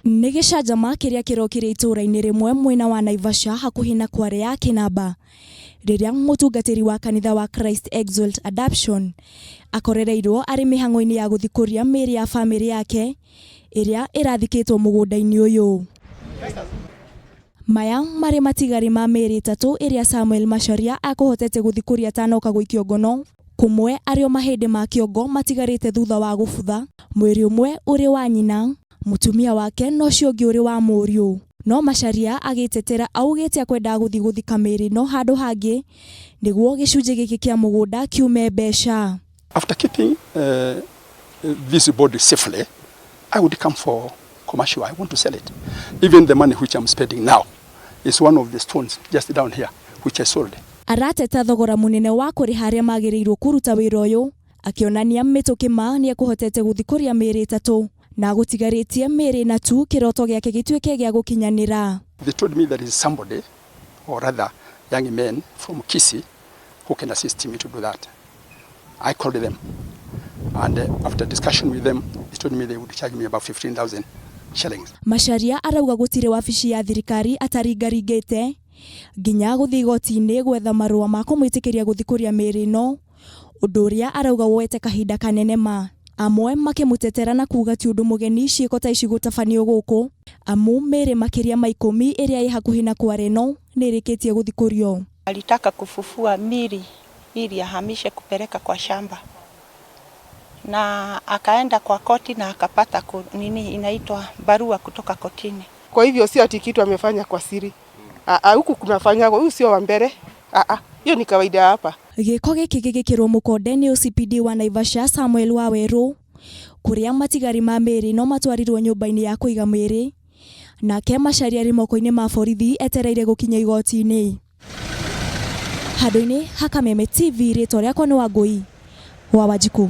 Nĩ gĩcanjama kĩrĩa kĩrokire itũũra-inĩ rĩmwe mwena wa Naivasha hakuhĩ na kware ya Kĩnamba rĩrĩa mũtungatĩri wa kanitha wa Christ Exalt Adoption akorereirwo arĩ mĩhang'o-inĩ ya gũthikũria mĩĩrĩ ya famĩlĩ yake ĩrĩa ĩrathikĩtwo mũgũnda-inĩ ũyũ. Maya marĩ matigari ma mĩĩrĩ ĩtatũ ĩrĩa Samuel Macharia akũhotete gũthikũria atanoka gũikio ngono, kũmwe arĩ o mahĩndĩ ma kĩongo matigarĩte thutha wa gũbutha, mwĩrĩ ũmwe ũrĩ wa nyina, mũtumia wake na ũcio ũngĩ ũrĩ wa mũriũ. No Macharia agĩtetera augĩte akwendaga gũthiĩ gũthika mĩĩrĩ ĩno handũ hangĩ nĩguo gĩcunjĩ gĩkĩ kĩa mũgũnda kiume mbeca. After keeping this body safely, I would come for commercial. I want to sell it. Even the money which I'm spending now is one of the stones just down here, which I sold. Arateta thogora mũnene wa kũrĩha arĩa magĩrĩirwo kũruta wĩra ũyũ, akĩonania mĩtũkĩ ma nĩekũhotete gũthikũria mĩĩrĩ ĩtatũ na gũtigarĩtie mĩĩrĩ ĩna tu kĩroto gĩake gĩtuĩke gĩa gũkinyanĩra. They told me there is somebody, or rather young men from Kisii, who can assist me to do that. I called them, and after discussion with them, they told me they would charge me about 15,000 shillings. Macharia arauga gũtirĩ wabici ya thirikari ataringaringĩte nginya gũthiĩ igoti-inĩ gwetha marũa ma kũmwĩtĩkĩria gũthikũria mĩĩrĩ ĩno, ũndũ ũrĩa arauga woete kahinda kanene ma. Amwe makĩmũtetera na kuga ti ũndũ mũgeni ciĩko ta ici gũtabanio gũkũ, amu mĩĩrĩ makĩria ma 10 ĩrĩa ĩ hakuhĩ na kware ĩno nĩ ĩrĩkĩtie gũthikũrio. Alitaka kufufua mili ili ahamishe kupeleka kwa shamba, na akaenda kwa koti na akapata nini inaitwa barua kutoka kotini. Kwa hivyo sio ati kitu amefanya kwa siri. Huku kunafanywa, huyu sio wa mbele. Hiyo ni kawaida hapa. Gĩko gĩkĩ gĩgĩkĩrwo mũkonde nĩ OCPD wa Naivasha Samuel Waweru, kũrĩa matigari ma mĩĩrĩ no matwarirwo nyũmba-inĩ ya kũiga mĩĩrĩ, nake Macharia arĩ moko-inĩ ma borithi etereire gũkinya igoti-inĩ. Handũ-inĩ ha Kameme TV, rĩtwa rĩakwa nĩ Wangũi wa Wanjikũ.